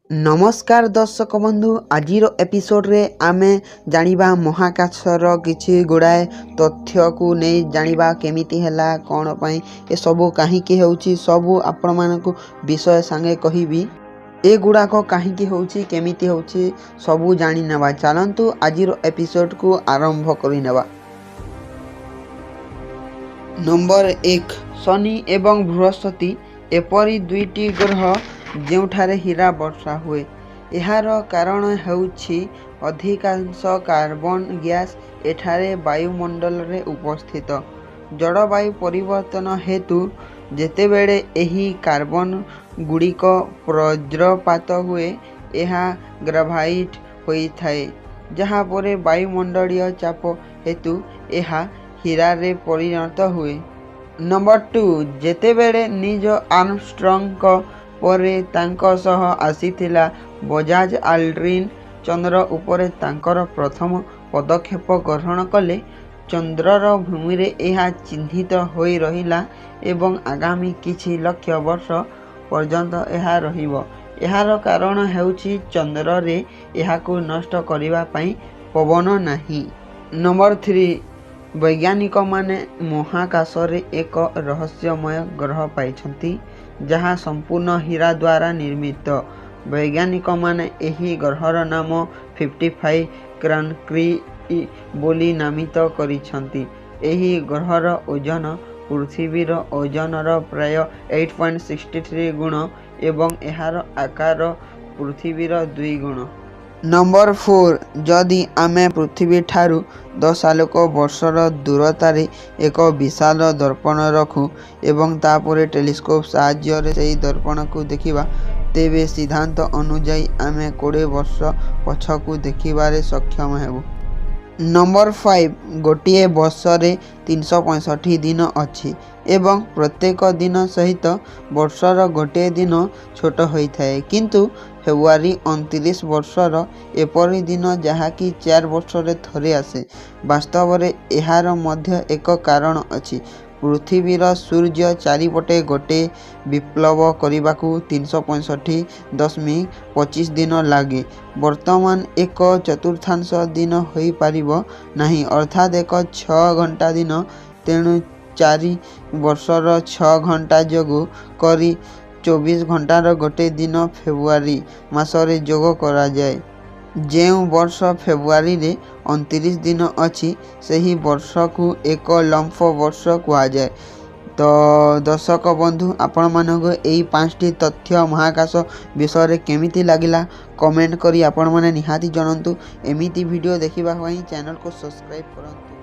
ନମସ୍କାର ଦର୍ଶକ ବନ୍ଧୁ, ଆଜିର ଏପିସୋଡ଼ରେ ଆମେ ଜାଣିବା ମହାକାଶର କିଛି ଗୁଡ଼ାଏ ତଥ୍ୟକୁ ନେଇ ଜାଣିବା କେମିତି ହେଲା, କ'ଣ ପାଇଁ ଏସବୁ କାହିଁକି ହେଉଛି, ସବୁ ଆପଣମାନଙ୍କୁ ବିଷୟ ସାଙ୍ଗେ କହିବି। ଏଗୁଡ଼ାକ କାହିଁକି ହେଉଛି, କେମିତି ହେଉଛି, ସବୁ ଜାଣିନେବା। ଚାଲନ୍ତୁ, ଆଜିର ଏପିସୋଡ଼କୁ ଆରମ୍ଭ କରିନେବା। ନମ୍ବର 1, ଶନି ଏବଂ ବୃହସ୍ପତି ଏପରି ଦୁଇଟି ଗ୍ରହ ଯେଉଁଠାରେ ହୀରା ବର୍ଷା ହୁଏ। ଏହାର କାରଣ ହେଉଛି ଅଧିକାଂଶ କାର୍ବନ ଗ୍ୟାସ୍ ଏଠାରେ ବାୟୁମଣ୍ଡଳରେ ଉପସ୍ଥିତ। ଜଳବାୟୁ ପରିବର୍ତ୍ତନ ହେତୁ ଯେତେବେଳେ ଏହି କାର୍ବନ ଗୁଡ଼ିକ ବଜ୍ରପାତ ହୁଏ, ଏହା ଗ୍ରାଫାଇଟ୍ ହୋଇଥାଏ, ଯାହା ପରେ ବାୟୁମଣ୍ଡଳୀୟ ଚାପ ହେତୁ ଏହା ହୀରାରେ ପରିଣତ ହୁଏ। ନମ୍ବର 2, ଯେତେବେଳେ ନୀଲ ଆର୍ମଷ୍ଟ୍ରଙ୍ଗଙ୍କ ପରେ ତାଙ୍କ ସହ ଆସିଥିଲା ବଜ୍ ଆଲ୍ଡ୍ରିନ୍ ଚନ୍ଦ୍ର ଉପରେ ତାଙ୍କର ପ୍ରଥମ ପଦକ୍ଷେପ ଗ୍ରହଣ କଲେ, ଚନ୍ଦ୍ରର ଭୂମିରେ ଏହା ଚିହ୍ନିତ ହୋଇ ରହିଲା ଏବଂ ଆଗାମୀ କିଛି ଲକ୍ଷ ବର୍ଷ ପର୍ଯ୍ୟନ୍ତ ଏହା ରହିବ। ଏହାର କାରଣ ହେଉଛି ଚନ୍ଦ୍ରରେ ଏହାକୁ ନଷ୍ଟ କରିବା ପାଇଁ ପବନ ନାହିଁ। ନମ୍ବର 3, ବୈଜ୍ଞାନିକମାନେ ମହାକାଶରେ ଏକ ରହସ୍ୟମୟ ଗ୍ରହ ପାଇଛନ୍ତି, ଯାହା ସମ୍ପୂର୍ଣ୍ଣ ହୀରା ଦ୍ୱାରା ନିର୍ମିତ। ବୈଜ୍ଞାନିକମାନେ ଏହି ଗ୍ରହର ନାମ 55 କାନକ୍ରି ବୋଲି ନାମିତ କରିଛନ୍ତି। ଏହି ଗ୍ରହର ଓଜନ ପୃଥିବୀର ଓଜନର ପ୍ରାୟ 8.63 ଗୁଣ ଏବଂ ଏହାର ଆକାର ପୃଥିବୀର ଦୁଇ ଗୁଣ। ନମ୍ବର 4, ଯଦି ଆମେ ପୃଥିବୀଠାରୁ 10 ଆଲୋକ ବର୍ଷର ଦୂରତାରେ ଏକ ବିଶାଳ ଦର୍ପଣ ରଖୁ ଏବଂ ତାପରେ ଟେଲିସ୍କୋପ ସାହାଯ୍ୟରେ ସେହି ଦର୍ପଣକୁ ଦେଖିବା, ତେବେ ସିଦ୍ଧାନ୍ତ ଅନୁଯାୟୀ ଆମେ 20 ବର୍ଷ ପଛକୁ ଦେଖିବାରେ ସକ୍ଷମ ହେବୁ। ନମ୍ବର 5, ଗୋଟିଏ ବର୍ଷରେ 365 ଦିନ ଅଛି ଏବଂ ପ୍ରତ୍ୟେକ ଦିନ ସହିତ ବର୍ଷର ଗୋଟିଏ ଦିନ ଛୋଟ ହୋଇଥାଏ। କିନ୍ତୁ ଫେବୃଆରୀ 29 ବର୍ଷର ଏପରି ଦିନ ଯାହାକି 4 ବର୍ଷରେ ଥରେ ଆସେ। ବାସ୍ତବରେ ଏହାର ମଧ୍ୟ ଏକ କାରଣ ଅଛି। ପୃଥିବୀର ସୂର୍ଯ୍ୟ ଚାରିପଟେ ଗୋଟିଏ ବିପ୍ଳବ କରିବାକୁ 365.25 ଦିନ ଲାଗେ। ବର୍ତ୍ତମାନ ଏକ ଚତୁର୍ଥାଂଶ ଦିନ ହୋଇପାରିବ ନାହିଁ, ଅର୍ଥାତ୍ ଏକ 6 ଘଣ୍ଟା ଦିନ। ତେଣୁ 4 ବର୍ଷର 6 ଘଣ୍ଟା ଯୋଗ କରି 24 ଘଣ୍ଟାର ଗୋଟିଏ ଦିନ ଫେବୃଆରୀ ମାସରେ ଯୋଗ କରାଯାଏ। ଯେଉଁ ବର୍ଷ ଫେବୃଆରୀରେ 29 ଦିନ ଅଛି, ସେହି ବର୍ଷକୁ ଏକ ଲମ୍ପ ବର୍ଷ କୁହାଯାଏ। ତ ଦର୍ଶକ ବନ୍ଧୁ, ଆପଣମାନଙ୍କୁ ଏଇ ପାଞ୍ଚଟି ତଥ୍ୟ ମହାକାଶ ବିଷୟରେ କେମିତି ଲାଗିଲା, କମେଣ୍ଟ କରି ଆପଣମାନେ ନିହାତି ଜଣାନ୍ତୁ। ଏମିତି ଭିଡ଼ିଓ ଦେଖିବା ପାଇଁ ଚ୍ୟାନେଲକୁ ସବସ୍କ୍ରାଇବ୍ କରନ୍ତୁ।